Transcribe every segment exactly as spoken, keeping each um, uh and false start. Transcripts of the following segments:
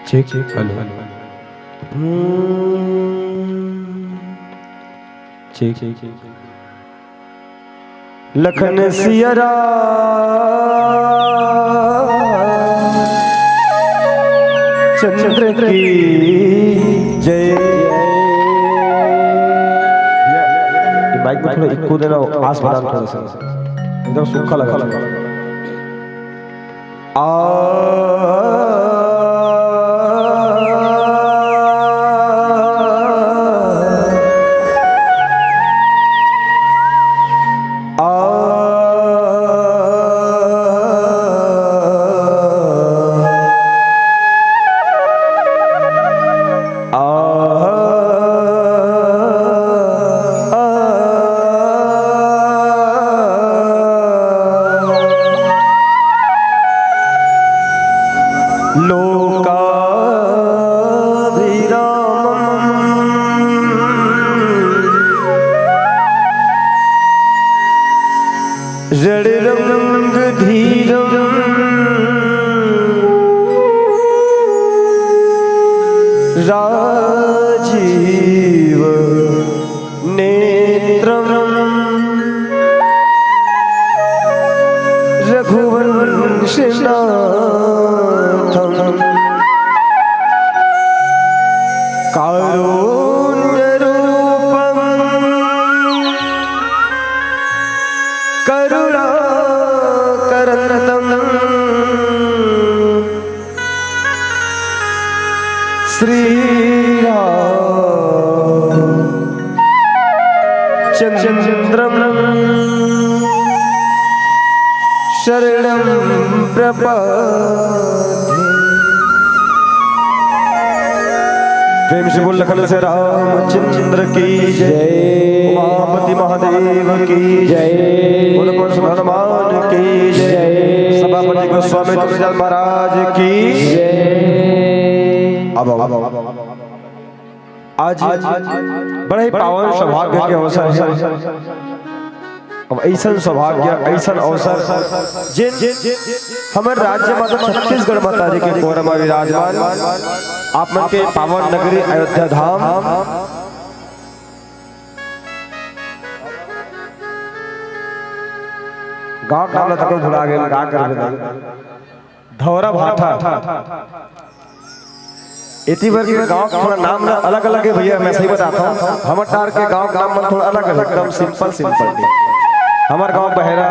ठीक, ठीक, हेलो। हम्म, ठीक, ठीक। लखन सिया राम चंद्र की जय। ये माइक में थोड़ा इको देना, आस बना थोड़ा सा, एकदम सूखा लगा। आ, आ, आ, आ, लोकाभिरामम् रणरङ्गधीरम् राजीव नेत्रम् रघुवंशनाथम् कारुण्यरूपम् करुणाकरन्दम् श्रीराम चंद्रम शरणम प्रपद्ये। प्रेम से बोल लखन से रामचंद्र की जय। उमापति महादेव की जय। बोल बोल हनुमान की जय। सभापति गोस्वामी तुलसीदास महाराज की जय। अब आओ। आज बड़ा ही पावन सौभाग्य के अवसर है। अब ऐसन सौभाग्य, ऐसन अवसर, जिन हमर राज्य माता छत्तीसगढ़ माता जी के कोरा म विराजमान, आप मन के पावन नगरी अयोध्या धाम, गांव का नाम ला तको भुला गेल, का करबे? धौरा भाठा। एती बर के गांव के थोड़ा नाम ना अलग-अलग हे भैया, मैं सही बताथंव। हमर टार के गांव के नाम मन थोड़ा अलग-अलग, एकदम simple, simple हे। हमर गांव बहेरा,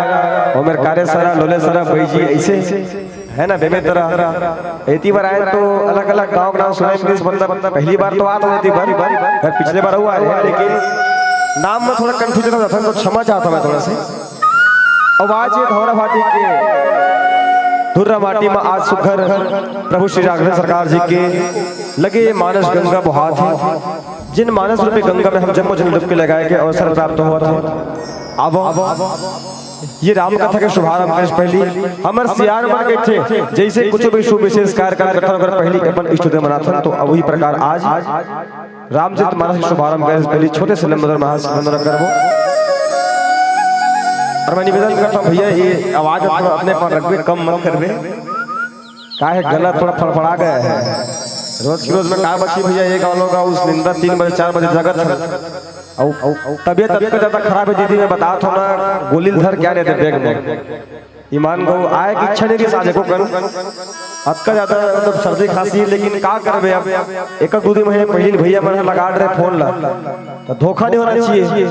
ओमेर कारेसरा, लोलेसरा, बैजी, ऐसे हे ना, बेमेतरा। एती बर आए तो अलग-अलग गांव के नाम सुनाए मिलिस, मतलब पहली बार तो आत हों एती बर, पर पिछले बार अउ आए, लेकिन नाम में थोड़ा confusion हो जाथंव, तो क्षमा चाहथंव मैं थोड़ा से। अउ आज ये धौरा भाटी के धुर्रा माटी म आज सुघर प्रभु श्री राघवेंद्र सरकार जी के लगे ये मानस गंगा बोहात हे, जिन मानस रूपी गंगा में हम जम्मो झन डुबकी लगाए के अवसर प्राप्त होवत हे। अब ये राम कथा के शुभारंभ करे से पहली हमर सियार मन कहिथे, जैसे कुछ भी शुभ विशेष कार्यक्रम करथन, ओकर पहली अपन इष्ट देव मनाथन, तो वही प्रकार आज रामचरित मानस के शुभारंभ करे से पहली छोटे से लंबोदर महाराज से वंदना करबो। और मैं निवेदन करता हूँ भैया, ये आवाज थोड़ा अपने पर रखबे, कम मत करबे, काहे गला थोड़ा फड़फड़ा गया है। रोज के रोज में का बची भैया, ये गाँव लोग उस निंदा तीन बजे चार बजे जगत है। अउ, अउ, अउ तबियत अतका ज्यादा खराब है दीदी, मैं बतात हूँ ना, गोली धर क्या लेते बैग में। ईमान गो आए के इच्छा नहीं रहिस आज एको कन। अतका ज्यादा मतलब सर्दी खांसी हे, लेकिन का करबे अब, एक दू दिन महीने पहली भैया मन लगा रहे फोन ला, तो धोखा नहीं होना चाहिए।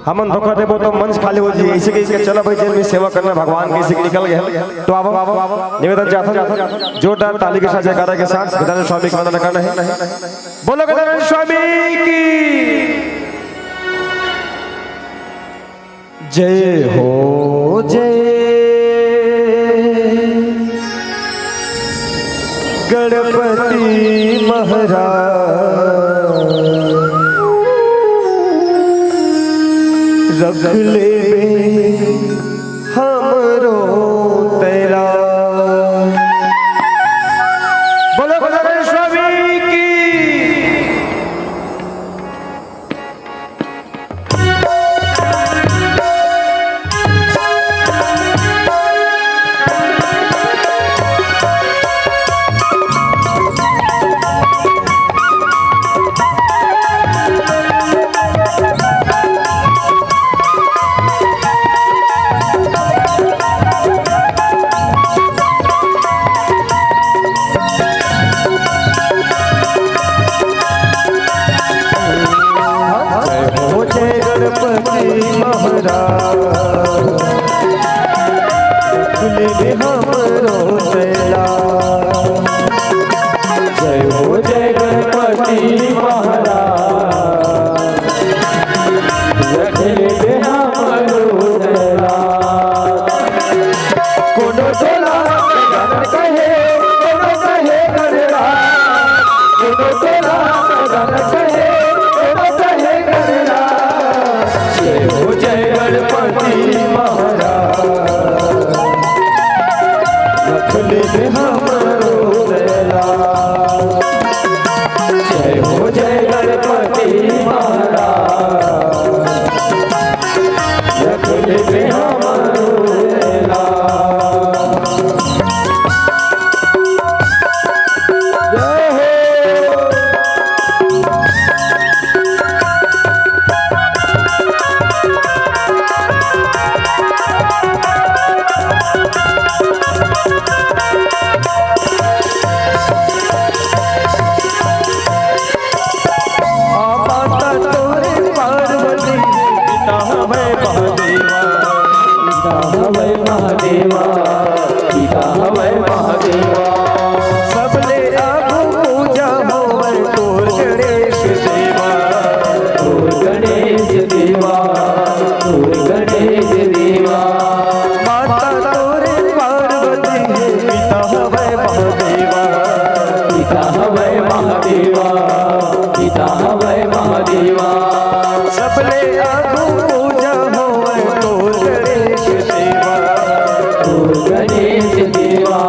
हमन धोखा देबो तो मंच खाली हो जाए। इसे कह के चला भाई, जेन भी सेवा करना भगवान के, इसे निकल गए। तो अब निवेदन चाहता, जोरदार ताली के साथ, जयकारा के साथ गजानन स्वामी की वंदना करना है। बोलो गजानन स्वामी की। जय हो जय गणपति महाराज, रख लेबे हमरो तैरा। बोलो गजानन स्वामी की। जय हो जय गणपति महाराज, खुले दे हमरो तैला। जय हो जय गणपति महाराज, रख ले दे हमरो तैला। कोनो टोला गजानन कहे, कोनो कहे गणराज, कोनो टोला गजानन कहे, कोनो कहे गणराज। जय हो जय गणपति महाराज, रख ले हमरो तैला। जय हो जय गणपति महाराज, रख ले हमरो तैला। जय हो। आ माता तोरे पार्वती, पिता हवय महादेवा। पिता हवय महादेवा, पिता हवय महादेवा। सबले आगू पूजा होवय तोर गणेश देवा। तोर गणेश देवा, तोर गणेश देवा। माता तोरे पार्वती हे, पिता हवय महादेवा। पिता हवय महादेवा, पिता हवय महादेवा। सबले आगू पूजा होवय तोर गणेश देवा। तोर गणेश देवा,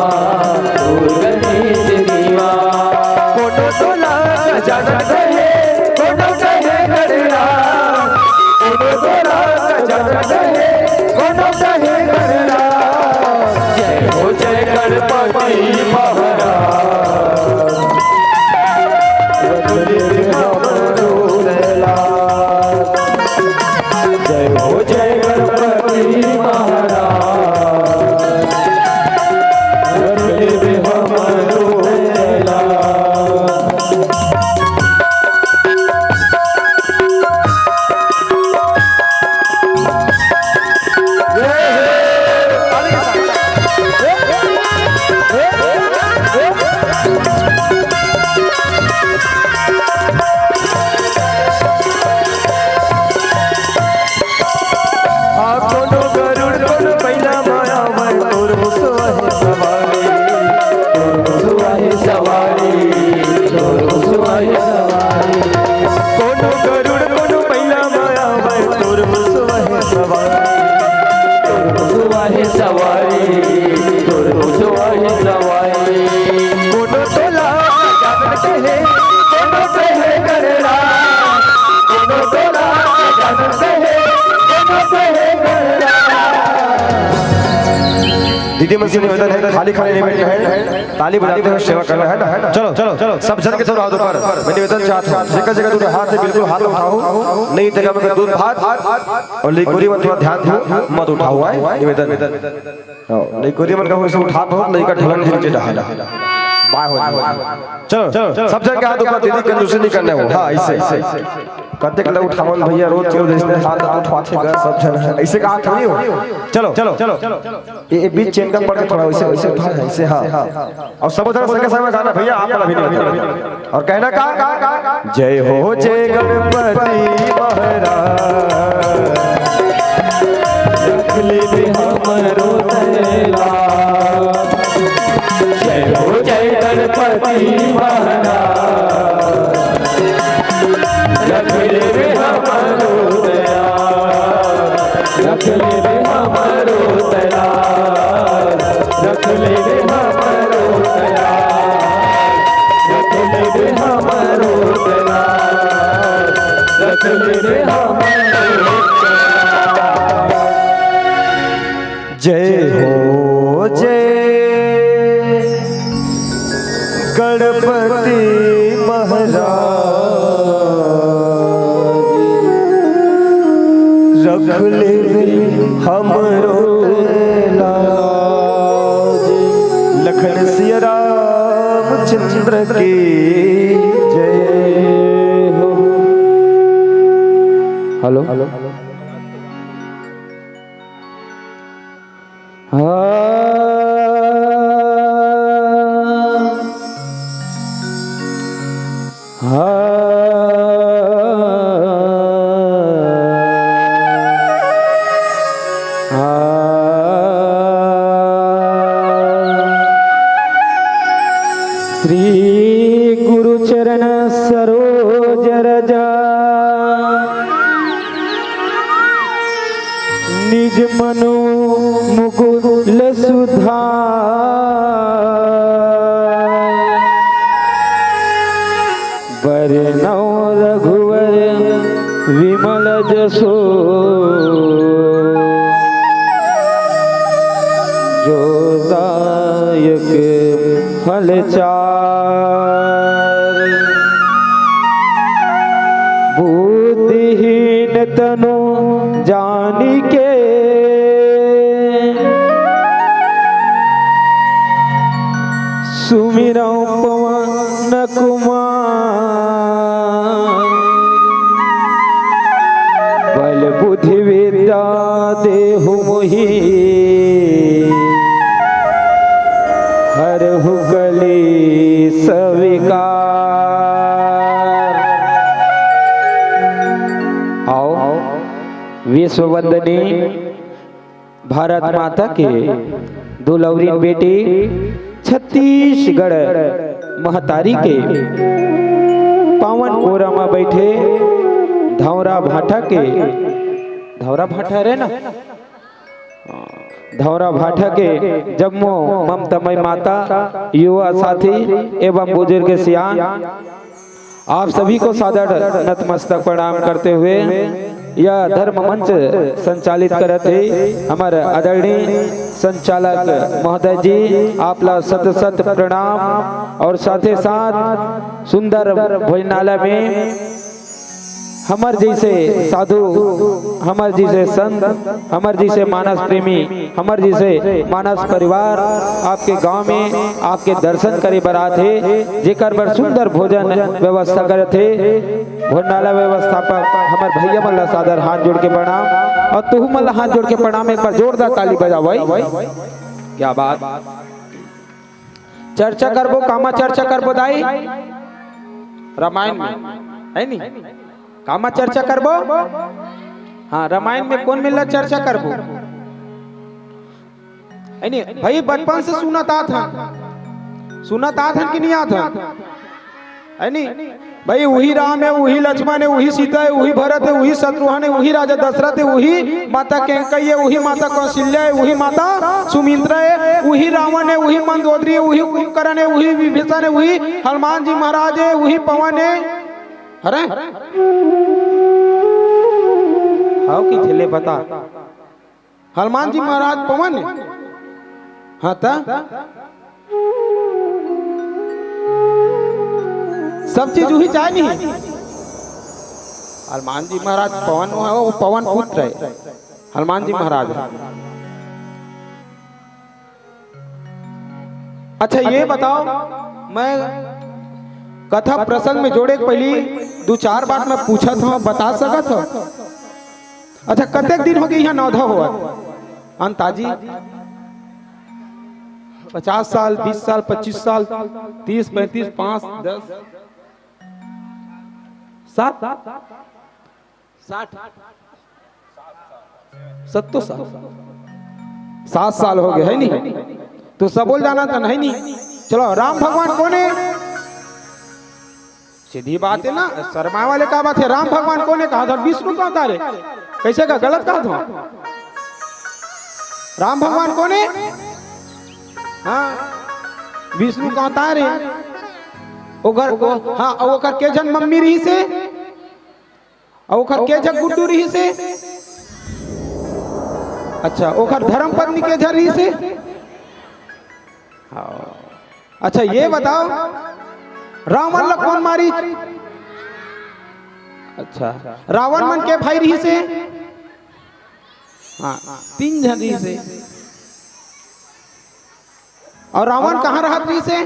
तोर गणेश देवा। कोनो टोला गजानन कहे, कोनो कहे गणराज। कोनो टोला गजानन कहे, कोनो कहे गणराज। जय हो जय गणपति महाराज, रख ले हमरो तैला। जय हो जय गणपति महाराज, रख ले हमरो तैला। दीदी मन से निवेदन है, खाली खाली नहीं बैठना है, ताली बजाते हुए सेवा करना है ना। चलो, चलो, सब झन के थोड़ा हाथ ऊपर। मैं निवेदन चाहता हूँ, जेकर जेकर दूर हाथ है, बिल्कुल हाथ उठाओ। नहीं, तेकर में दूर भात और लिकोरी मन थोड़ा ध्यान दो, मत उठाओ, आए निवेदन। हाँ, लिकोरी मन का वैसे उठा बहुत, नहीं का ढलन ढील के डहा। बाय हो जाए। चलो, चलो, सब झन के हाथ ऊपर, दीदी कंजूसी नहीं करने हो। हाँ, ऐसे, ऐसे। कते कते उठावन भैया, रोज चल जैसे हाथ उठवाथे गा सब झन, ऐसे कहा थोड़ी हो। चलो, चलो, चलो। ये, ये बीच चेन का पड़ के थोड़ा वैसे, वैसे उठा है, ऐसे, हाँ। और सब उधर संगे संगे गाना, भैया, आप वाला भी नहीं बजाना। और कहना का, जय हो, जय गणपति महाराज, रख ले भी हमरो तैला। जय हो, जय गणपति महाराज, रख ले भी हमरो तैला। रख ले रे हमरो तैला, रख ले रे हमरो तैला, रख ले रे हमरो तैला, रख ले रे हमरो तैला। जय हो, जय गणपति महाराज, रख ले हमरो तैला। लखन सिया रामचंद्र की जय हो। हेलो। हाँ। हाँ। हाँ। श्री गुरु चरण सरोज रजा। निज मनु मुकुल सुधार। बरनौ रघुवर विमल जसो। जो दायक फल चार। बुद्धिहीन तनु जानिके सुमिरौ पवन कुमार। बल बुद्धि विद्या देहु मोहि हरहु कलेस विकार। आओ, विश्व वंदनी भारत माता के दुलौरिन बेटी छत्तीसगढ़ महतारी के पावन कोरा म बैठे धौरा भाठा के, धौरा भाठा रे ना, धौरा भाठा के जम्मो ममतामयी माता, युवा साथी एवं बुजुर्ग सियान, आप सभी को सादर नतमस्तक प्रणाम करते हुए यह धर्म मंच संचालित करत हे हमर आदरणीय संचालक महोदय जी, आप ला सत सत प्रणाम। और साथे साथ सुंदर भोजनालय में हमर जैसे साधु, हमर जैसे संत, हमर जैसे मानस प्रेमी, हमर जैसे मानस परिवार आपके गांव में आपके दर्शन करे बर आथे, जेकर बर सुंदर भोजन व्यवस्था करत हे। भोजनालय व्यवस्थापक हमर भैया मन ला सादर हाथ जोड़ के प्रणाम, और तुहू मन ला हाथ जोड़ के प्रणाम। एक बार जोरदार ताली बजाओ भाई। क्या बात। चर्चा करबो, कामा चर्चा करबो दाई? रामायण में, है नी? कामा चर्चा करबो? हाँ, रामायण में कोन मेर ला चर्चा करबो? है नी? भाई, बचपन से सुनत आत हन, सुनत आत हन कि नहीं आत हन? है नी? भाई, उही राम है, उही लक्ष्मण है, उही सीता है, उही भरत है, उही शत्रुघ्न है, उही राजा दशरथ है, उही माता कैकई है, उही माता कौशल्या है, उही माता सुमित्रा है, उही रावण है, उही मंदोदरी है, उही कुंभकर्ण है, उही विभीषण है, उही हनुमान जी महाराज है, उही पवन है। अरे, हाव कि झेले बता। हनुमान जी महाराज पवन है। हाँ, त सब चीज उही चाहे नहीं। हनुमान जी महाराज पवन, वो पवन पुत्र है हनुमान जी महाराज। अच्छा, ये बताओ, मैं कथा प्रसंग में जोड़े के पहली दू चार बात मैं पूछत हूँ, बता सकत हो? अच्छा, कतेक दिन हो गए यहाँ नवधा होवत? अंताजी, पचास साल, बीस साल, पच्चीस साल, तीस, पैंतीस, पाँच, दस, सात, साठ, सत्तर साल, सात साल हो गए, है नहीं? तो सबो ल जानथन, है नहीं? चलो, राम भगवान कोन हे? सीधी बात है ना, शर्मा वाले का बात है? राम भगवान कोन हे? कहा था विष्णु का अवतार हे। कैसे का गलत कहा था? राम भगवान कोन हे? हाँ, विष्णु का अवतार हे। ओकर, ओ, हाँ, अउ ओकर के झन मम्मी रहिस हे? अउ ओकर के झन गुड्डू रहिस हे? अच्छा, ओकर धर्म पत्नी के झन रहिस हे? हाँ। अच्छा, ये बताओ, रावण ला कोन मारिस? अच्छा, रावण मन के भाई रहिस हे? हाँ, तीन झन रहिस हे। अउ रावण कहाँ रहत रहिस हे?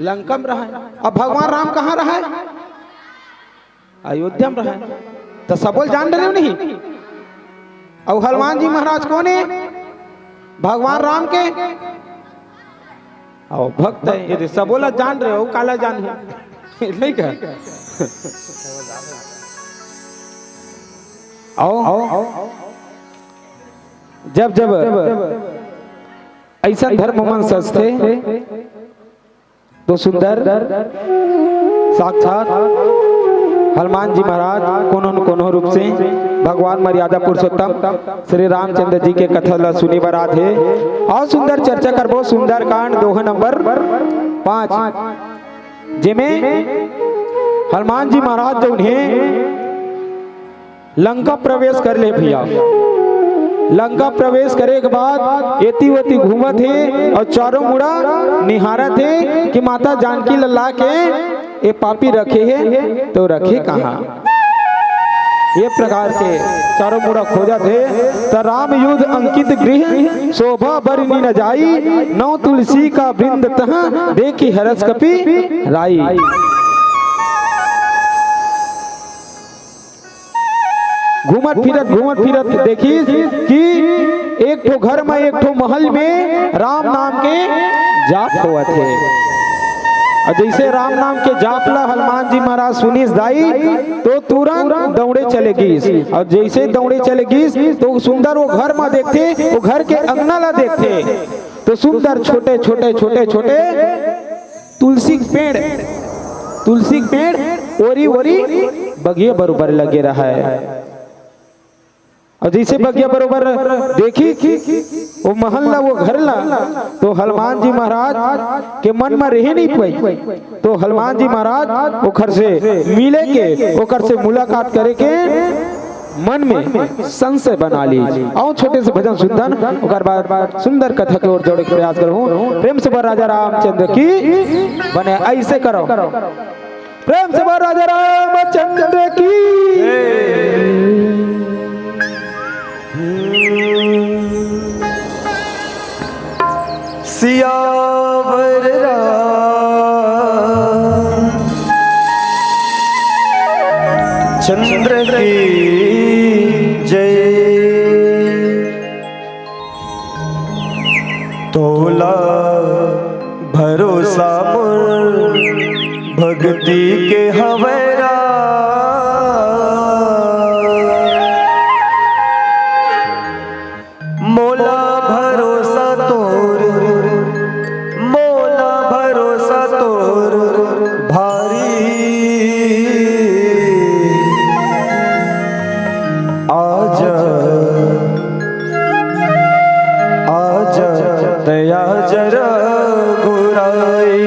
लंका में रहय। अब भगवान राम कहाँ रहय? अयोध्या में रहय। त सबो ल जान डरेव नहीं? अउ हनुमान जी महाराज कोन हे? भगवान राम के अउ भक्त हे, यदि सबो ला जान रहे हो, काला जान हो? नहीं का? अउ जब जब ऐसा धर्म मन सजथे, तो सुंदर साक्षात हनुमान जी महाराज कोनो न कोनो रूप से भगवान मर्यादा पुरुषोत्तम श्री रामचंद्र जी के कथा ला सुने बर आथे। अउ सुंदर चर्चा करबो, सुंदरकांड दोहा नंबर पाँच, जेमे हनुमान जी महाराज जौन हे लंका प्रवेश कर ले भैया। लंका प्रवेश करे के बाद एती ओती घूमत हे अउ चारों मुड़ा निहारत हे कि माता जानकी ला लाके ए पापी रखे हे, तो रखे कहाँ? ये प्रकार के चारों मुड़ा खोजत हे। त राम युध अंकित गृह, शोभा बरनि न जाई, नौ तुलसी का वृंद तहाँ, देखि हरष कपि राई। घूमत फिरत, घूमत फिरत देखिस कि एक ठो घर में, एक ठो महल में राम नाम के जाप होवत हे। अउ जइसे राम नाम के जाप ला हनुमान जी महाराज सुनिस दाई, तो तुरंत दौड़े चले गिस। अउ जइसे दौड़े चले गिस, तो सुंदर वो घर में देखथे, वो घर के अंगना ला देखथे, तो सुंदर छोटे छोटे, छोटे छोटे तुलसी के पेड़, तुलसी के पेड़ ओरी ओरी बगिया बरोबर लगे रहय। अउ जइसे बगिया बरोबर देखिस वो महल ला, वो घर ला, तो हनुमान जी महाराज के मन में रहे नहीं पाइस। तो हनुमान जी महाराज ओकर से मिले के, ओकर से मुलाकात करे के मन में संशय बना लिस। अउ छोटे से भजन सुनथन, ओकर बाद सुंदर कथा के ओर जोड़े के प्रयास करहूं। प्रेम से बोल राजा रामचंद्र की। बने ऐसे करो, प्रेम से बोल राजा रामचंद्र की। सियावर रामचंद्र की जय। तोला भरोसा मोर भक्ति के हवय राम। मोला भरोसा तोर, मोला भरोसा तोर भारी। आजा, आजा, तया जरा घुराई।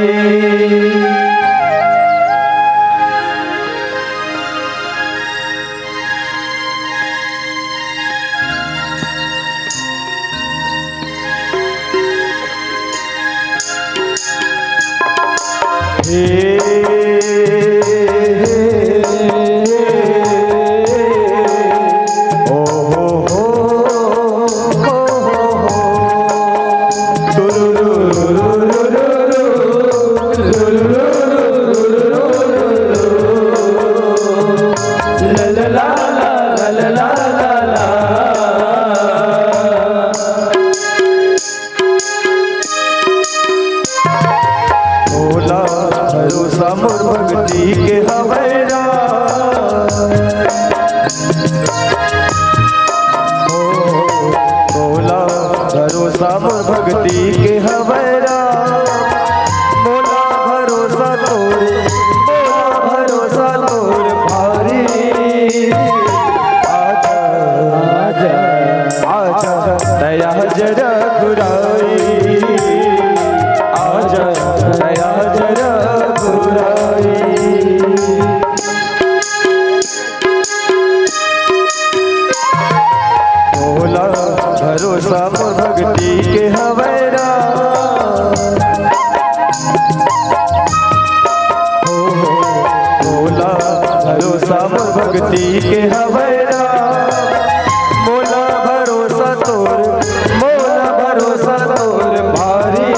भोला भरोसा मोर भक्ति के हवय राम। ओ, भोला भरोसा मोर भक्ति के हवय राम। मोला भरोसा तोर, मोला भरोसा तोर भारी। आजा, आजा, आजा, दया जरा घुराई। आजा, दया जरा घुराई। भोला भरोसा मोर भक्ति के हवय राम। हो, हो, भोला भरोसा मोर भक्ति के हवय राम। मोला भरोसा तोर, मोला भरोसा तोर भारी।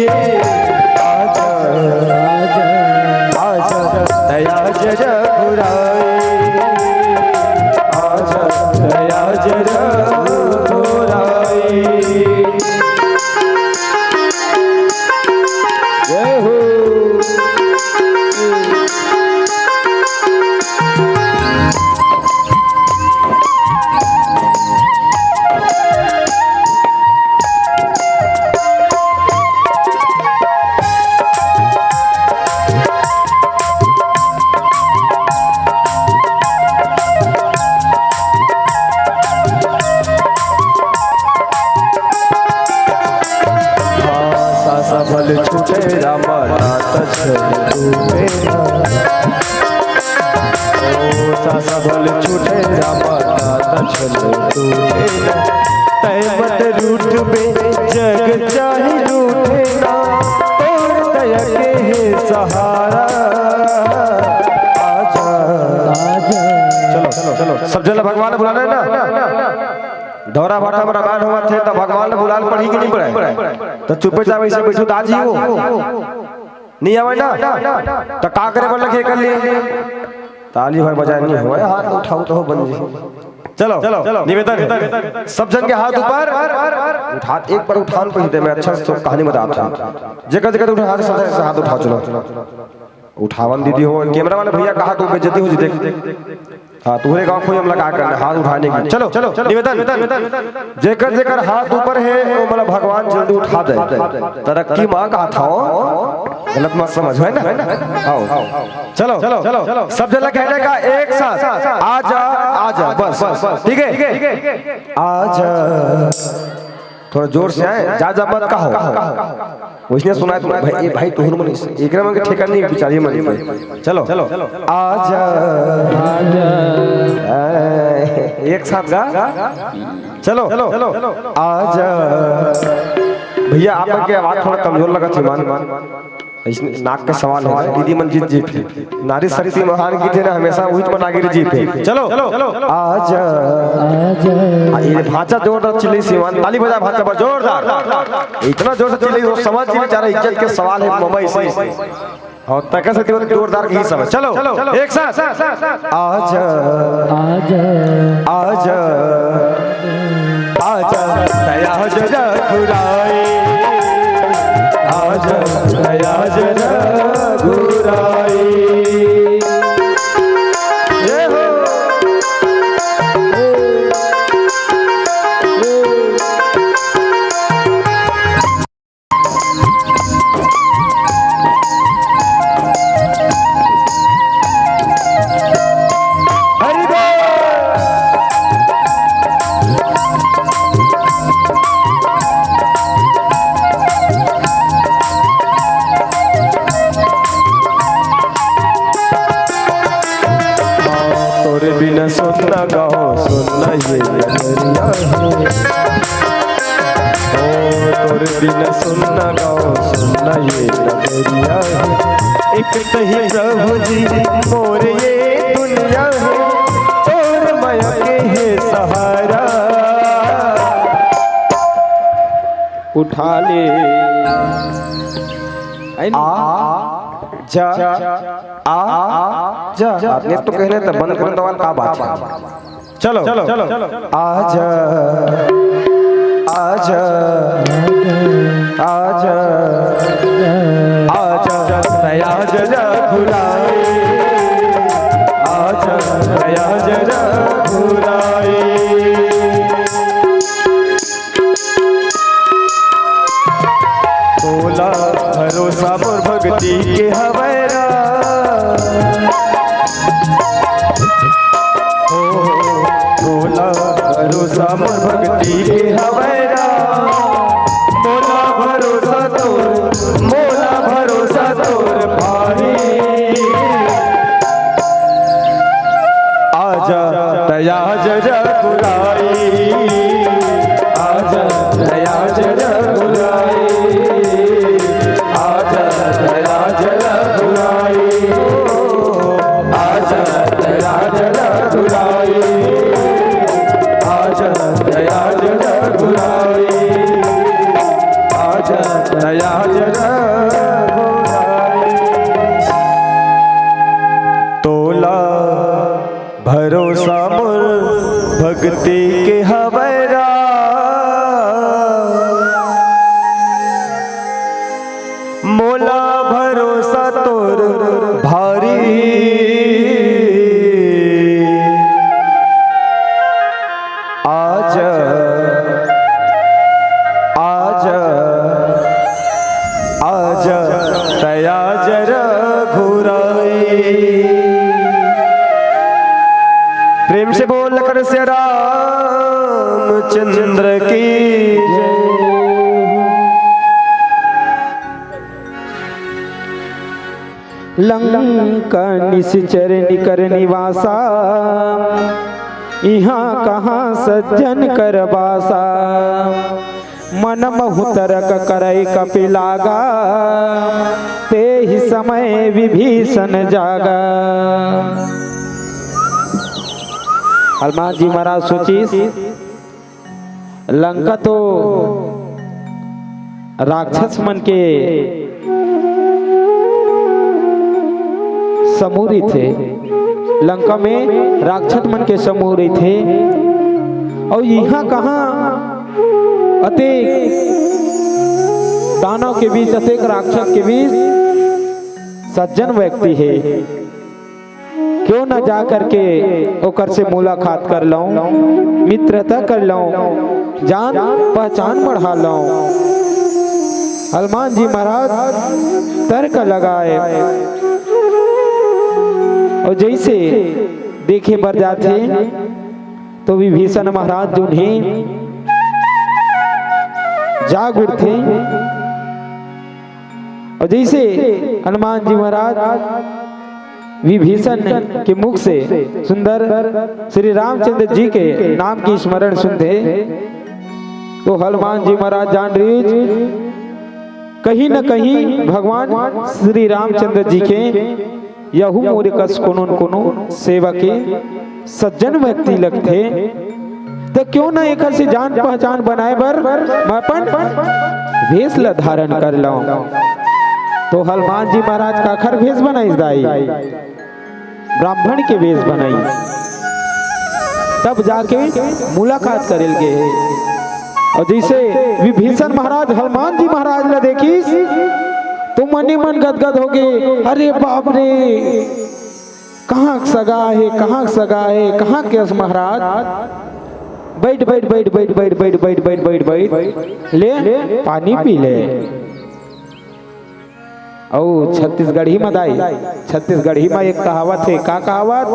आजा, आजा, आजा, दया जरा घुराई। आजा, दया जरा घुराई। जय हो। सासा भल छूटे रामा, नात छल छूटे ना। ओ सासा भल छूटे रामा, नात छल छूटे ना। तै मत रूठ बे, जग चाही रूठे ना। तोर दया के हे सहारा। आजा, आजा। चलो, चलो, चलो। सब झन ला भगवान बुलाना है ना? दौरा भाटा में रामायण होवत हे, त भगवान ला बुलाए ल पड़ही कि नहीं पड़े? त चुपे चाप अइसे बइठू, त आ जइहू। नहीं आवय ना? त का करे बर लगही कर लिए? ताली भर बजाए नहीं होवय, हाथ उठाऊ त हो बन जी। चलो, निवेदन हे, सब झन के हाथ ऊपर उठा, एक बार उठान पहिते में अच्छा से कहानी बतात हँव। जेकर जेकर उठा हाथ, सब झन से हाथ उठाओ, चलो। उठावन दीदी हो, कैमरा वाले भैया कहा तू बेइज्जती हो जी, देख। हाँ, तुहरे गाँव खोई हमला का करना, हाथ उठाने की। चलो, निवेदन, जेकर जेकर हाथ ऊपर हे, वो मतलब भगवान जल्दी उठा दे। तरक्की माँ कहा था, गलत मत समझ, है ना? आओ, चलो, सब झन ला कहने का एक साथ, आजा, आजा, बस, ठीक है, आजा। थोड़ा जोर से आए, जा जा मत कहो। वइसने सुनाय त भाई, ए भाई, तुहर मन एकरा मन के ठेका नहीं, बिचारी मन के। चलो, आजा, आजा। ए, एक साथ गा। चलो, आजा। भैया, आप मन के आवाज थोड़ा कमजोर लगत हे मन। अइसने नाक के सवाल हे, दीदी मन जीत जीत हे। नारी शक्ति महान गीत हे ना, हमेशा उहिच मन आगे जीत हे। चलो, आजा। आ, ये भांचा जोरदार चिल्लइस, ताली बजा भांचा बर जोरदार। इतना जोर से चिल्लइस, वो समझ के बेचारा इज्जत के सवाल हे, ममा इसे। और तक से जोरदार की समझ। चलो, एक साथ। आजा, आजा, आजा। आजा, दया जरा घुराई। आजा, दया जरा घुराई। जय हो। तोरे बिना सुन्ना गाँव, सुन्ना ये नगरिया हे। ओ, मोर बिन सुन्ना गाँव सुन्ना ये नगरिया हे, एक तहीं प्रभु जी मोर ये दुनिया हे, तोर मया के हे सहारा। उठा ले। आ, जा, आ, जा। आपने तो कहने त बंद कर दवाल, का बात हे? चलो, चलो, आजा, आजा, आजा, आजा, आजा रघुराई, आजा, आजा रघुराई। तोला भरोसा मोर भक्ति के हवय रा। हो, तोला भरोसा मोर भक्ति के हवय रा। मोला भरोसा तोर, मोला भरोसा तोर भारी। आजा, दया जरा बुलाई। आजा, दया जरा बुलाई। आजा, दया जरा बुलाई। आजा, दया जरा बुलाई। आजा, दया जरा बुलाई। आजा, दया जरा बुलाई। तोला भरोसा मोर भक्ति के हवय रा। मोला भरोसा तोर भारी। आजा, आजा, आजा, दया जरा घुराई। प्रेम से बोल कर सिया रामचंद्र की जय। लंका निशिचर निकर निवासा, इहाँ कहाँ सज्जन कर बासा। मन महु तरक करई कपि लागा, तेहि समय विभीषण जागा। हनुमान जी महाराज सोचिस, लंका तो राक्षस मन के समूह रहिथे, लंका में राक्षस मन के समूह रहिथे, अउ इहाँ कहाँ अतेक दानव के बीच, अतेक राक्षस के बीच सज्जन व्यक्ति हे। क्यों न जा करके ओकर से मुलाकात कर लऊं, मित्रता कर लऊं, जान पहचान बढ़ा लऊं। हनुमान जी महाराज तर्क लगाए अउ जइसे देखे बर जाथे तो विभीषण महाराज जोन हे जाग उठथे। अउ जइसे हनुमान जी महाराज विभीषण के मुख से सुंदर श्री रामचंद्र जी के नाम के स्मरण सुनथे, तो हनुमान जी महाराज जान रहिस, कहीं न कहीं भगवान श्री रामचंद्र जी के यहू मोरे कस कोनो न कोनो सेवा के सज्जन व्यक्ति लगथे, त क्यों न एकर से जान पहचान बनाए बर मैं अपन भेष ल धारण कर लऊं। तो हनुमान जी महाराज काखर भेष बनाइस दाई? ब्राह्मण के भेष बनाइस, तब जाके मुलाकात करे ल गे हे। अउ जइसे विभीषण महाराज हनुमान जी महाराज ल देखिस, तो मने मन गदगद हो गे, "अरे बाप रे, कहाँ के सगा हे, कहाँ के सगा हे, कहाँ के अस महाराज? बइठ, बइठ, बइठ, ले पानी पी ले।" अउ छत्तीसगढ़ी म दाई, छत्तीसगढ़ी म एक कहावत हे, का कहावत?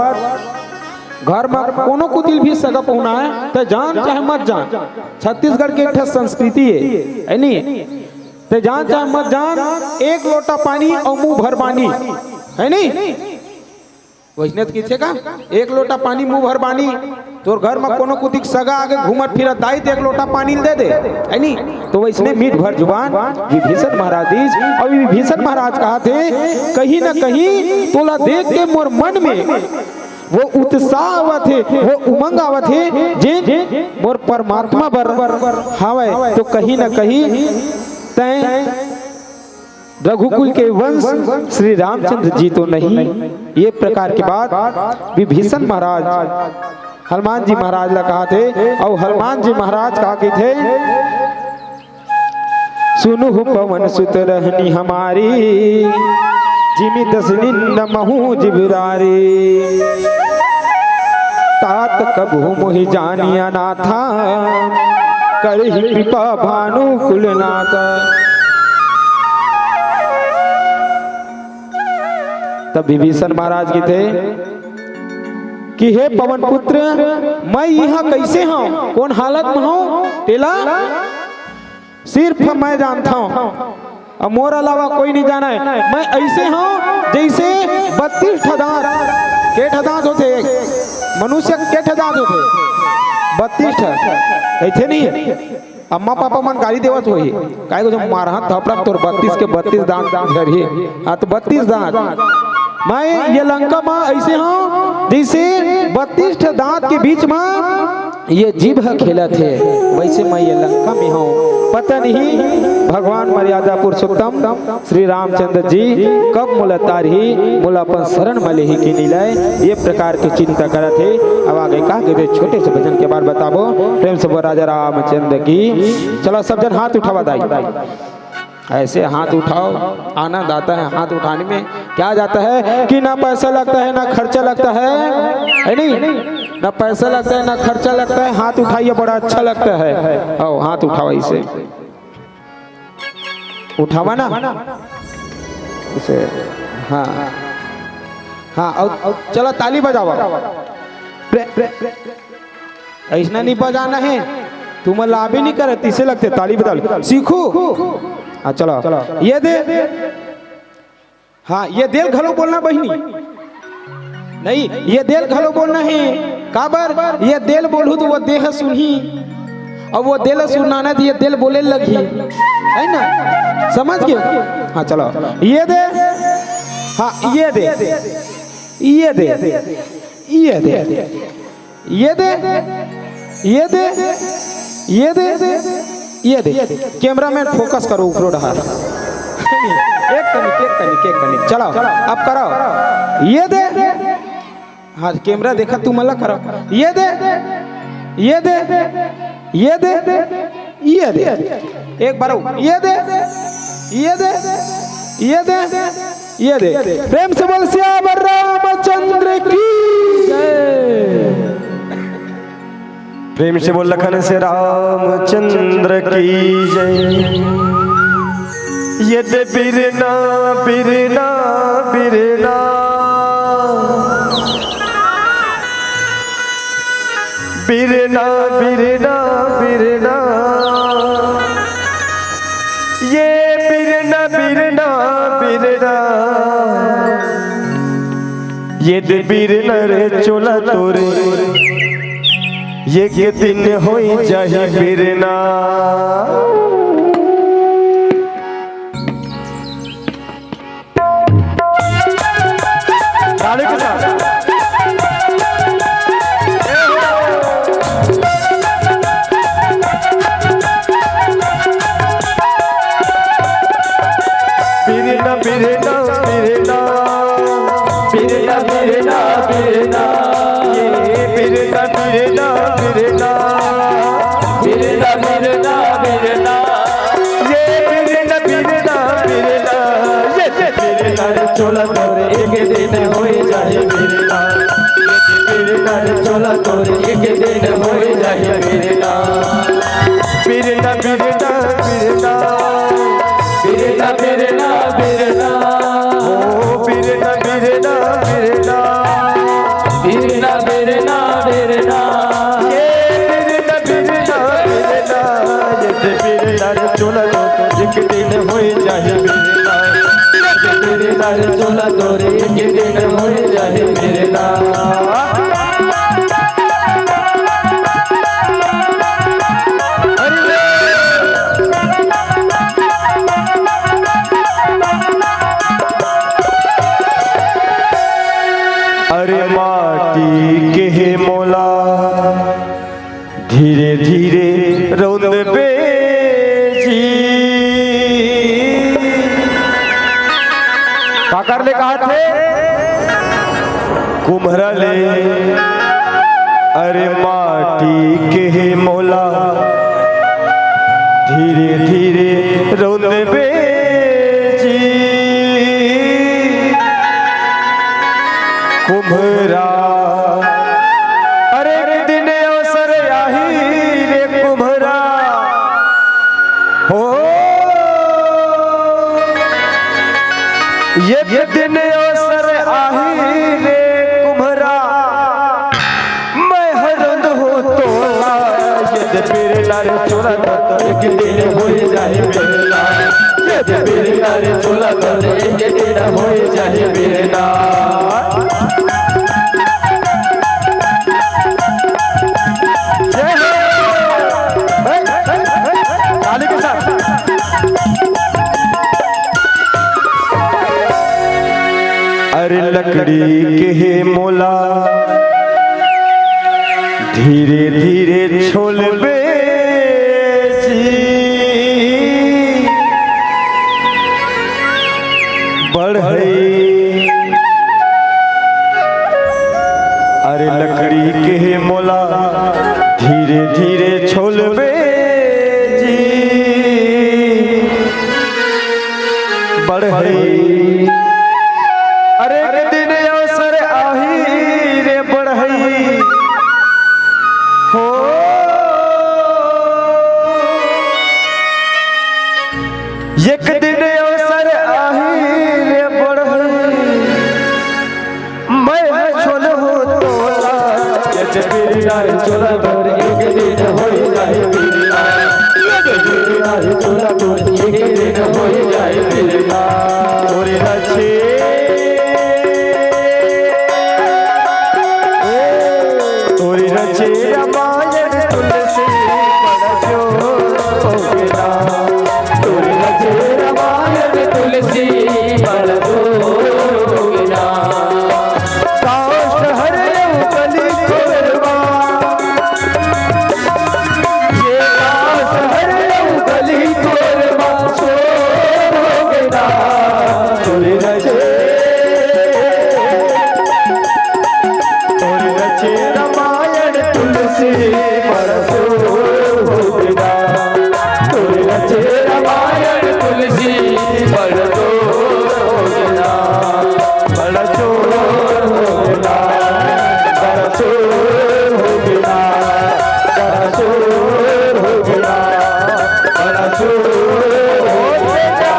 घर म कोनो कुतिल भी सगा पहुना हे, त जान चाहे मत जान, छत्तीसगढ़ के एक ठा संस्कृति हे, हे नी? त जान चाहे मत जान, एक लोटा पानी अउ मुंह भर बानी, हे नी? वइसने त कहिथे का, एक लोटा पानी मुंह भर बानी, तोर घर म कोनो कुतिक सगा आगे घूमत फिरत दाई, त एक लोटा पानी ल दे दे, है नी? तो वइसने मीठ भर जुबान विभीषण महाराज दिस, अउ विभीषण महाराज कहत हे, कहीं न कहीं तोला देख के मोर मन में वो उत्साह आवत हे, वो उमंग आवत हे, जेन मोर परमात्मा बर हावय। तो कहीं न कहीं तैं रघुकुल के वंश श्री रामचंद्र जी तो नहीं। ये प्रकार के बात विभीषण महाराज हनुमान जी महाराज ला कहत हे, अउ हनुमान जी महाराज का कहिथे, सुनहु पवन सुत रहनी हमारी, जिमि दसनिंद महु जिबरारी। तात कबहु मोहि जानिया नाथा, करही कृपा भानु कुलनाथ। तब विभीषण महाराज कहिथे कि हे पवन पुत्र, मैं इहाँ कइसे हंव, कोन हालत म हंव, तेला सिर्फ मैं जानथंव, अउ मोर अलावा कोई नइ जानय। मैं अइसे हंव जइसे बत्तीस ठा दांत। के ठा दांत होथे? मनुष्य के ठा दांत होथे? बत्तीस ठा। अइसे नहीं हे। अम्मा पापा मन गारी देवत होही, काय को जब मारहा थपड़क तोर बत्तीस के बत्तीस दांत झरही। हाँ, तो बत्तीस दांत। मैं ये लंका म अइसे हंव जइसे बत्तीस ठा दांत के बीच म ये जीभ ह खेलत हे, वइसे मैं ये लंका में हंव। पता नहीं भगवान मर्यादा पुरुषोत्तम श्री रामचंद्र जी कब मोला तारही, मोला अपन शरण म लेही कि नइ लय, ये प्रकार के चिंता करत हे। अब आगे का कहिथे, छोटे से भजन के बाद बताबो। प्रेम से बोल राजा रामचंद्र की। चलो सब जन हाथ उठावा दाई। ऐसे हाथ उठाओ, आनंद आता है हाथ उठाने में। क्या जाता है कि ना पैसा लगता है, ना खर्चा लगता है, है नहीं? ना पैसा लगता है, ना खर्चा लगता है। हाथ उठाइए, बड़ा अच्छा लगता है। आओ, हाथ उठाओ, ऐसे उठावा ना, इसे। हाँ, हाँ, और, और चलो, ताली बजावा। प्रे-, प्रे-, अइसना नहीं बजाना है, तुमन ला आबे नहीं करे, तिसे लगथे ताली बजा ले। सीखो। हाँ, चलो। ये दे। हाँ, ये दे ल घलो बोलना बहिनी। नहीं, ये दे ल घलो बोलना हे। काबर? ये दे ल बोलहू त वो दे ह सुनही। अउ वो दे ल सुनना ना, त ये दे ल बोले लगही। है ना? समझ गयो? हाँ, चलो। ये दे। हाँ, ये दे। ये दे। ये दे। ये दे, ये दे, ये दे, ये दे। Cameraman focus करो ऊपरो डहार। एक कनिक, एक कनिक, एक कनिक। चलाओ, अब कराओ। ये दे। हाँ, camera देखा, तुमन ला कराओ। ये दे, ये दे, ये दे, ये दे। एक बार और। ये दे, ये दे, ये दे, ये दे। प्रेम से बोल सियावर रामचंद्र की जय। प्रेम से बोल लखन से रामचंद्र की जय। ये दे बिरना, बिरना, बिरना। बिरना, बिरना, बिरना। ये बिरना, बिरना, बिरना। ये दे बिरना रे चोला तोरे, एक दिन होई जाही बिरना। ताली के साथ। बिरना, बिरना, बिरना। बिरना, बिरना, बिरना। ये बिरना, बिरना, बिरना। बिरना, बिरना, बिरना। ये बिरना, बिरना, बिरना। ये बिरना रे चोला तोरे एक दिन होई जाही बिरना। ये बिरना रे चोला तोरे एक दिन होई जाही बिरना। बिरना, बिरना, बिरना। बिरना, बिरना, बिरना। ओ बिरना, बिरना, बिरना। बिरना, बिरना, बिरना। ये बिरना, बिरना, बिरना। ये दे बिरना रे चोला तोरे एक दिन होई जाही बिरना। ये दे बिरना रे चोला तोरे एक दिन होई जाही बिरना। धीरे धीरे रोंदबे जी। काकर ले कहाथे? कुम्हरा ले। अरे माटी के हे मोला, धीरे धीरे रोंदबे जी। कुम्हरा, अरे एक दिन अवसर आही रे कुम्हरा, हो, एक दिन अवसर आही रे कुम्हरा, मैं हरंद हो तोला, यद बेरे लारे चोला तो एक दिन हो जाए बेला, यद बेरे लारे चोला तो एक दिन हो जाए बेला। जय हो। हे, हे, हे, ताली के साथ। अरे लकड़ी के हे मोला, धीरे धीरे छोलबे जी। बढ़ई। अरे लकड़ी के हे मोला, धीरे धीरे छोलबे जी। बढ़ई। अरे एक दिन अवसर आही रे बढ़ई। हो। एक दिन अवसर आही रे बढ़ई, मैं ह छोलहूँ तोला। यदि बिरला रे छोला तोर एक दिन होई जाए बिरला, यदि बिरला रे छोला तोर एक दिन होई जाए बिरला। तोरे रचे, तोरे रचे रामायण तुलसी बड़ा जोर हो गेला। तोर नजर मायर तुलसी बड़ दोगना। काश हर लऊ कली कोरबा। ये काश हर लऊ कली कोरबा। सोर हो गेला। तोर नजर, तोर नजर मायर तुलसी बड़ दोगना। तोर रचे रामायण तुलसी बड़ जोर हो गेला, बड़ जोर हो गेला, बड़ जोर हो गेला, बड़ जोर हो गेला, बड़ जोर हो गेला।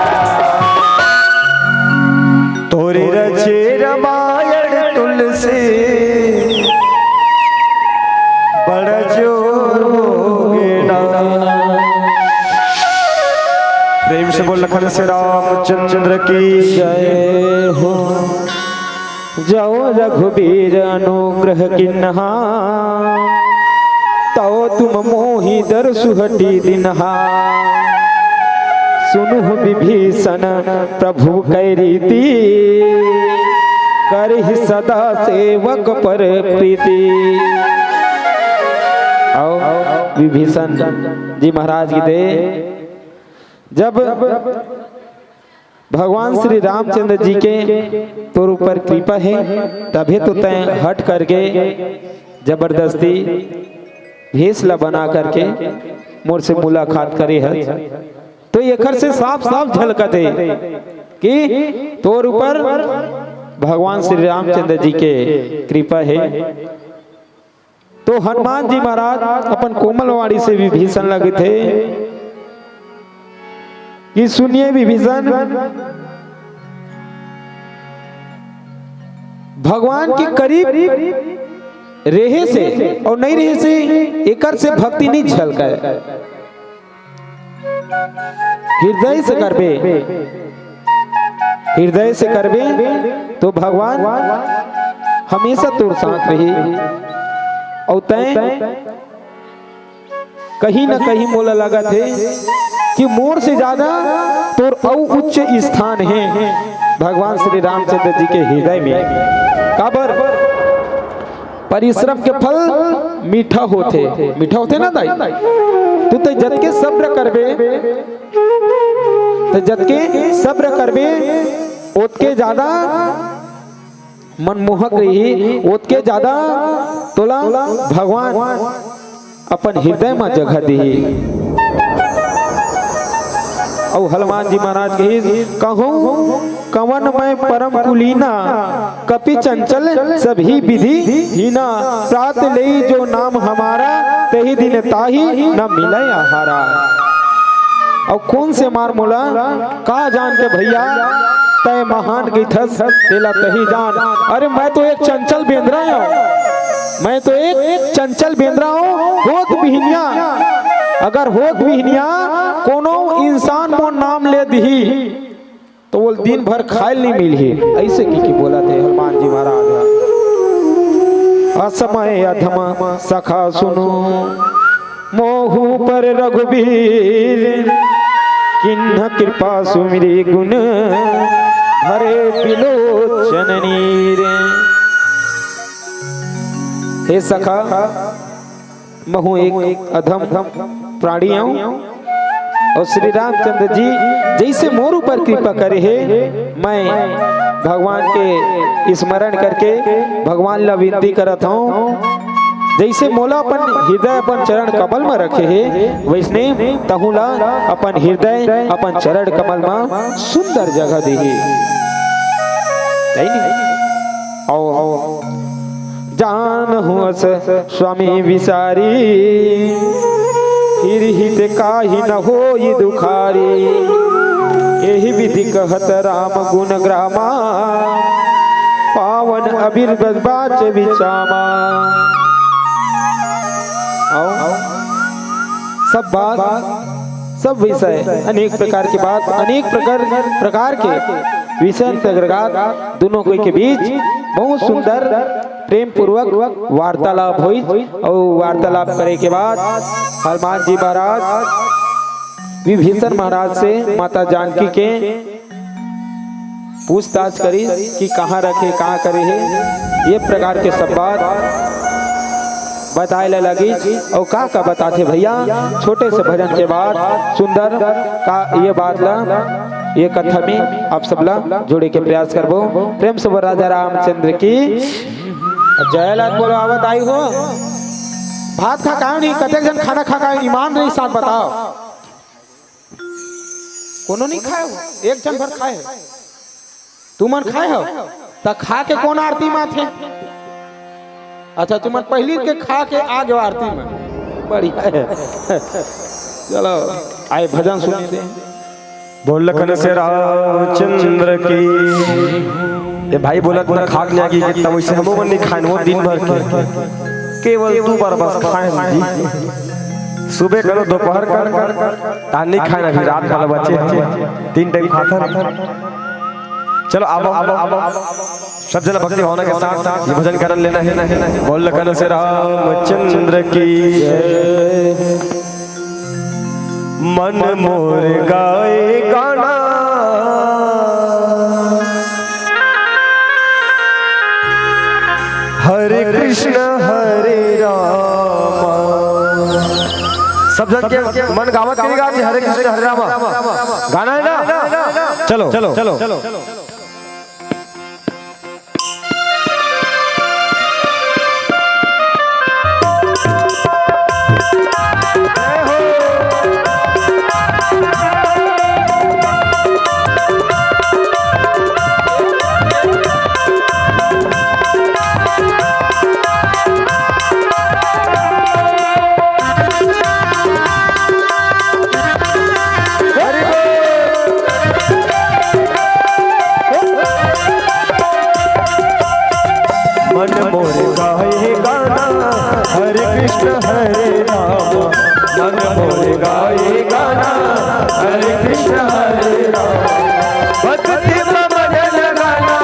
तोरे रचे रामायण तुलसी बड़ा जोर हो गेला। प्रेम से बोल लखन से रामचंद्र की जय हो। जाओ रघुबीर अनुग्रह किन्हा, तौ तुम मोहि दरसु हटि दिन्हा। सुनुहु विभीषण प्रभु कै रीति, करहि सदा सेवक पर प्रीति। अउ विभीषण जी महाराज की दे, जब भगवान श्री रामचंद्र जी के तोर ऊपर कृपा हे, तभे तो तैं हट करके जबरदस्ती भेष ला बना करके मोर से मुलाकात करे हस। तो एखर से साफ साफ झलकत हे कि तोर ऊपर भगवान श्री रामचंद्र जी के कृपा हे। तो हनुमान जी महाराज अपन कोमल वाणी से विभीषण ला कथे कि सुनिए विभीषण, भगवान के करीब रेहे से अउ नइ रेहे से एकर से भक्ति नइ झलकय। हृदय से करबे, हृदय से करबे तो भगवान हमेशा तोर साथ रही। अउ तैं कहीं न कहीं मोला लगत हे कि मोर से ज्यादा तोर अउ उच्च स्थान हे भगवान श्री रामचंद्र जी के हृदय में। काबर? परिश्रम के फल मीठा होथे। मीठा होथे ना दाई? तू ते जतके सब्र करबे, ते जतके सब्र करबे, ओतके ज्यादा मनमोहक रही, ओतके ज्यादा तोला भगवान अपन हृदय म जगह दिही। अउ हनुमान जी महाराज कहिस, "कहूँ कवन मैं परम कुलीना, कपि चंचल सभी विधि हीना, प्रात लेई जो नाम हमारा, तेहि दिन ताहि न मिलय आहारा।" अउ कोन से मार मोला का जान के भैया तय महान कहिथस, तेला तही जान। अरे मैं तो एक चंचल बेंदरा हूँ, मैं तो एक चंचल बेंदरा हूँ। होत बिहनिया, अगर होत बिहनिया कोनो इंसान मोर नाम ले दिही तो वो दिन भर खायल नहीं मिलही। ऐसे की, की बोलथे हनुमान जी महाराज। असमय अधम सखा सुनो मोहु पर रघुबीर, किन्ह कृपा सुमिरि गुण भरे बिलोचन नीर। हे सखा, महू एक अधम प्राणी हूँ, अउ श्री रामचंद्र जी जइसे मोर ऊपर कृपा करे हे, मैं भगवान के स्मरण करके भगवान ला विनती करत हूँ, जइसे मोला अपन हृदय अपन चरण कमल म रखे हे, वइसने तहूँ ला अपन हृदय अपन चरण कमल म सुंदर जगह दिही। सही नहीं? अउ, अउ, जानहु अस स्वामी विसारी, हिरहित काहि न होई दुखारी। एहि विधि कहत राम गुण ग्रामा, पावन अबीर बस बाच बिचामा। अउ सब बात, सब विषय, अनेक प्रकार के बात, अनेक प्रकार, प्रकार के विषय अंतर्गत दोनों कोई के बीच बहुत सुंदर प्रेम पूर्वक वार्तालाप होइस। अउ वार्तालाप करे के बाद हनुमान जी महाराज विभीषण महाराज से माता जानकी के पूछताछ करिस कि कहाँ रखे, कहाँ करे हे, ये प्रकार के सब बात बताए ला लगिस। अउ का का बताथे भैया, छोटे से भजन के बाद सुंदर का ये बात ला, ये कथा में आप सब ला जोड़े के प्रयास करबो। प्रेम से बोल राजा रामचंद्र की जय। लात बोलो, आवत आई हो। भात खा कायो नहीं, कतेक झन खाना खा कायो, ईमान नहीं साथ बताओ। कोनो नहीं खाए हो, एक झन भर खाए हो। तुमन खाए हो, त खा के कोन आरती माथे? अच्छा, तुमन पहिली के खा के आ गयो आरती में। बढ़िया है। चलो, आए भजन सुने दे। बोल लखन से रामचंद्र की। ये भाई बोलत ना खाक नहीं आगी, तब वैसे हमो मन नहीं खाएन वो दिन भर के। केवल दू बार बस खाएन जी। सुबह करो, दोपहर कर, तान नहीं खाएन, अभी रात वाला बचे हैं। तीन टाइम खाथन। चलो, आबो, आबो, आबो। सब जना भक्ति भावना के साथ ये भजन करन लेना है। बोल लखन से रामचंद्र की जय। मन मोर गाए गाना, हरे कृष्ण हरे राम। सब जन के मन गावत करेगा जी, हरे कृष्ण हरे राम। गाना है ना? चलो, चलो, चलो। मन मोर गाए गाना, हरे कृष्ण हरे राम। मन मोर गाए गाना, हरे कृष्ण हरे राम। भक्ति में मन लगाना,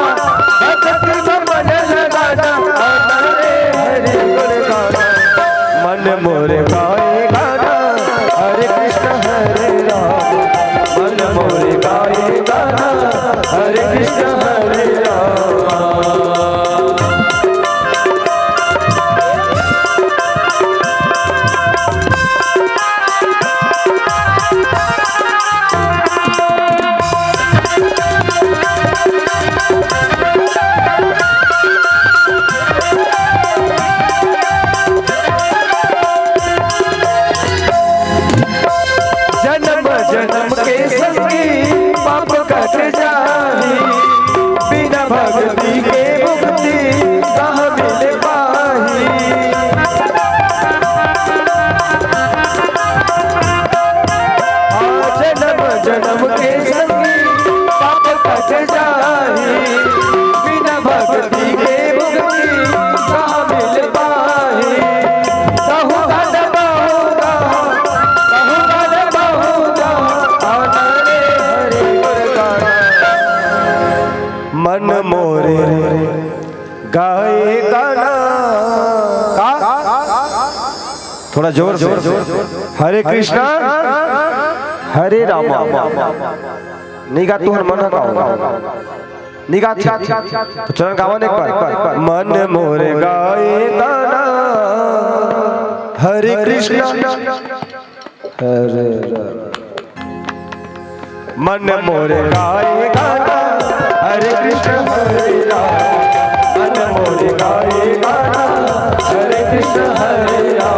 भक्ति में मन लगाना, हरे हरे गुण गाना। मन मोर गाए गाना, हरे कृष्ण हरे राम। मन मोर गाए गाना, हरे कृष्ण हरे राम। थोड़ा जोर से। हरे कृष्णा, हरे रामा। नहीं गा, तुहर मन ह का होगा? नहीं गा, ठीक, ठीक। तो चरण गावन एक बार। मन मोर गाए गाना, हरे कृष्णा, हरे राम। मन मोर गाए गाना, हरे कृष्ण हरे राम। मन मोर गाए गाना, हरे कृष्ण हरे राम।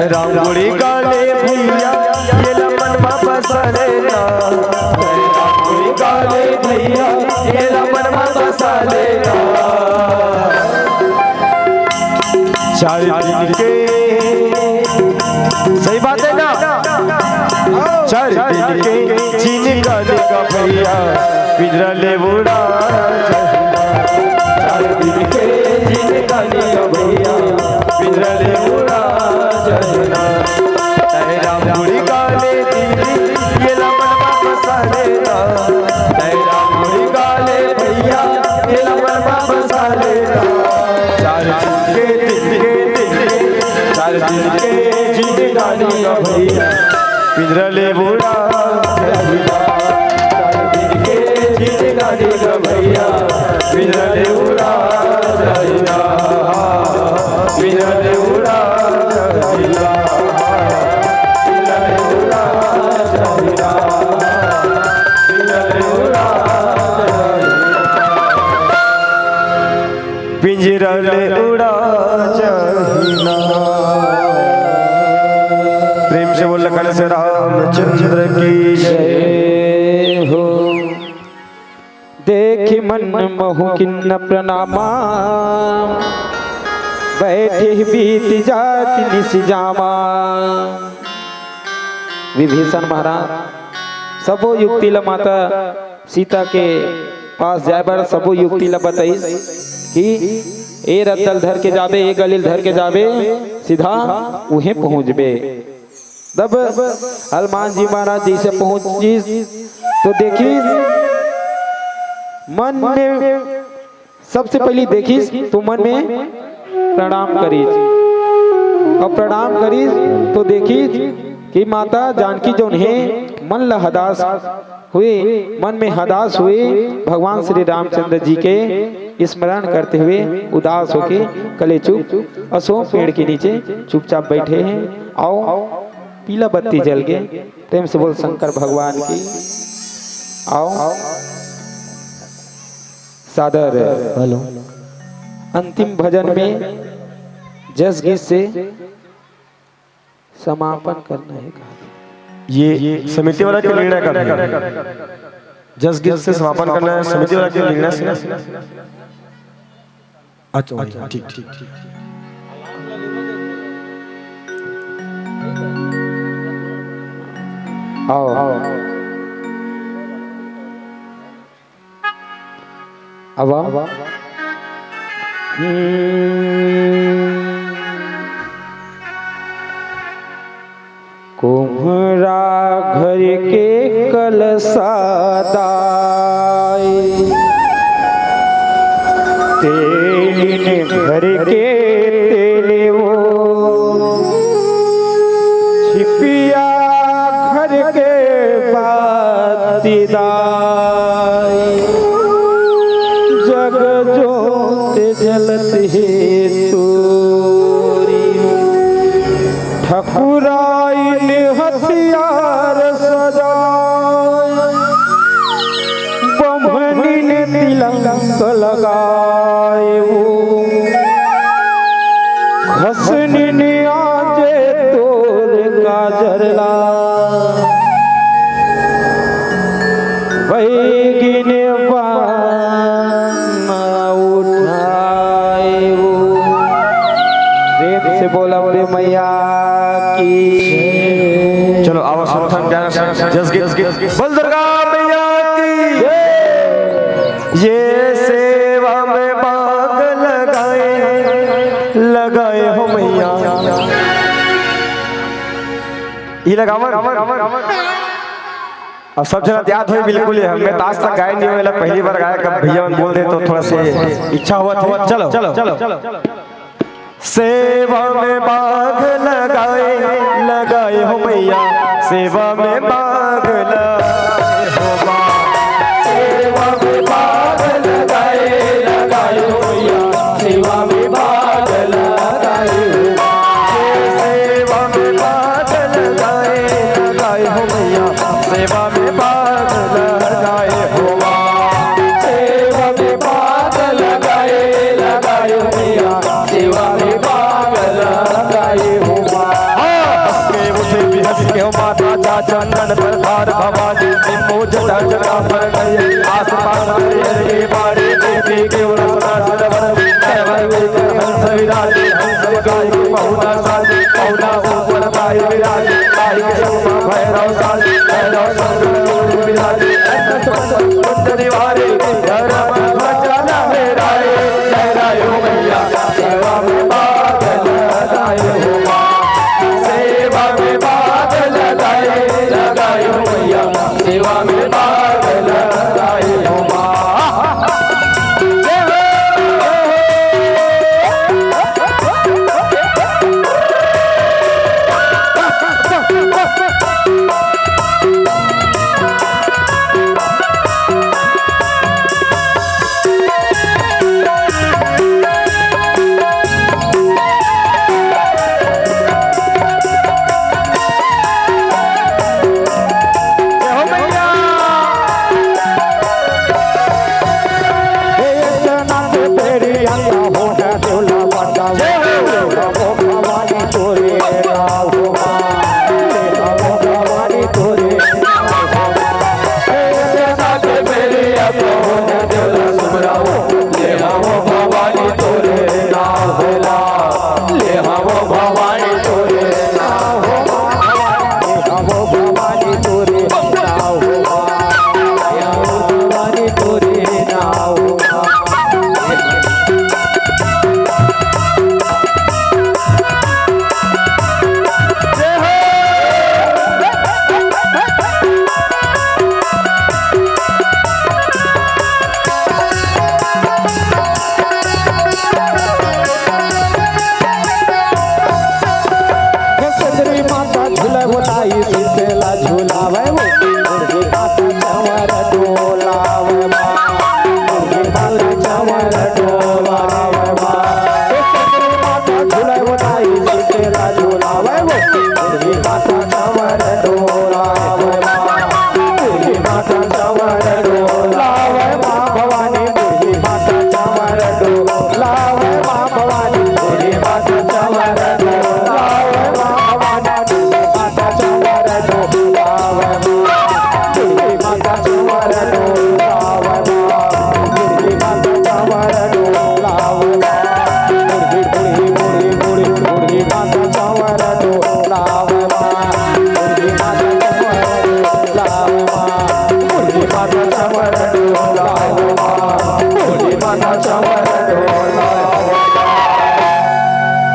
राम गुड़ी गाले भैया, ये लमन मा बसा लेना। राम गुड़ी गाले भैया, ये लमन मा बसा लेना। चार दिन के, सही बात है ना? चार दिन के जिनगानी गा भैया, पिंजरा ले उड़ा जहिना। चार दिन के जिनगानी गा भैया, पिंजरा ले उड़ा जहिना। तैं राम गुड़ी गाले दीदी, ये लमन मा बसा लेना। तैं राम गुड़ी गाले भैया, ये लमन मा बसा लेना। चार दिन के, दिन के, दिन के, चार दिन के जिनगानी गा भैया, पिंजरा ले उड़ा जहिना। चार दिन के जिनगानी गा भैया, पिंजरा ले उड़ा जहिना। पिंजरा ले उड़ा जहिना। पिंजरा ले उड़ा जहिना। पिंजरा ले उड़ा जहिना। पिंजरा ले उड़ा जहिना। प्रेम से बोल, लखन से रामचंद्र की जय हो। देखि मन महु किन्न प्रणामा, बैठे बीत जात निस जामा। विभीषण महाराज सबो युक्ति ल माता सीता के पास जाए बर सबो युक्ति ल बताइस कि ए रद्दा ल धर के जाबे, ए गली ल धर के जाबे, सीधा उहें पहुंचबे। तब हनुमान जी महाराज जैसे पहुंचिस तो देखिस मन में सबसे पहली देखिस तो मन में प्रणाम करिस, अउ प्रणाम करिस तो देखिस कि माता जानकी जौन हे मन ल हदास हुए, मन में हदास हुए, भगवान श्री रामचंद्र जी के स्मरण करते हुए उदास होके कलेचुप अशोक पेड़ के नीचे चुपचाप बैठे हैं। अउ पीला बत्ती जल के प्रेम से बोल शंकर भगवान की। अउ सादर हेलो। अंतिम भजन में जस गीत से समापन करना है कहा। ये समिति वाला के निर्णय का है। जस गीत से समापन करना है समिति वाला के निर्णय से। अच्छा, अच्छा, ठीक, ठीक, ठीक। आओ, आओ। अब हम्म। कुम्हरा घर के कलसा दाई, तेलिन घर के तेल वो, छिपिया घर के बाती दाई, जग जोत जलत हे तोरी। ठकुराइन हथियार सजाए, बम्हनिन तिलंक लगाए वो। खसनिन आजे तोर काजर ला। बोल दुर्गा मैया की। ये सेवा में बाग लगाए, लगाए हो मैया। ये लगावन। अब सब जना याद होई बिल्कुल ही। मैं तो आज तक गाए नहीं हूँ, एला पहली बार गाए। कब भैया मन बोल दे तो थोड़ा से इच्छा हुआ था। चलो, चलो, चलो। सेवा में बाग लगाए, लगाए हो मैया, सेवा में बाग लगाए हो माँ। सेवा में बाग लगाए, लगाए हो मैया, सेवा में बाग लगाए हो माँ। सेवा में बाग लगाए, लगाए हो मैया, सेवा में बाग लगाए हो माँ। सेवा में बाग लगाए, लगाए हो मैया, सेवा में बाग लगाए हो माँ। हंस के उठे भी हंस के हो माता, जा चंदन पर धार भवानी, निम्बो जटा जटा पर गए, आस पास हरियर के बारे, देवी के उरसना सरवर, सरवर के हंस विराजे, हंस गाय के बहुना साजे, बहुना ऊपर पाए विराजे, पाए के संग भैरव साजे, भैरव संग विराजे, कुंड निवारे, धर्म ध्वजा लहराए, लहराए हो मैया, सेवा में बाग लगाए हो माँ। सेवा में बाग लगाए, लगाए हो मैया, सेवा में बाग लगाए हो माँ।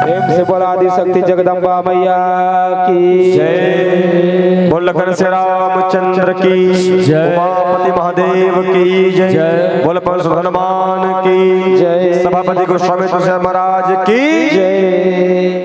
प्रेम से बोला आदि शक्ति जगदम्बा मैया की जय। बोल लखन से रामचंद्र की जय। उमापति महादेव की जय। जय। बोल परशुराम हनुमान की जय। सभापति गोस्वामी तुलसीदास महाराज की जय।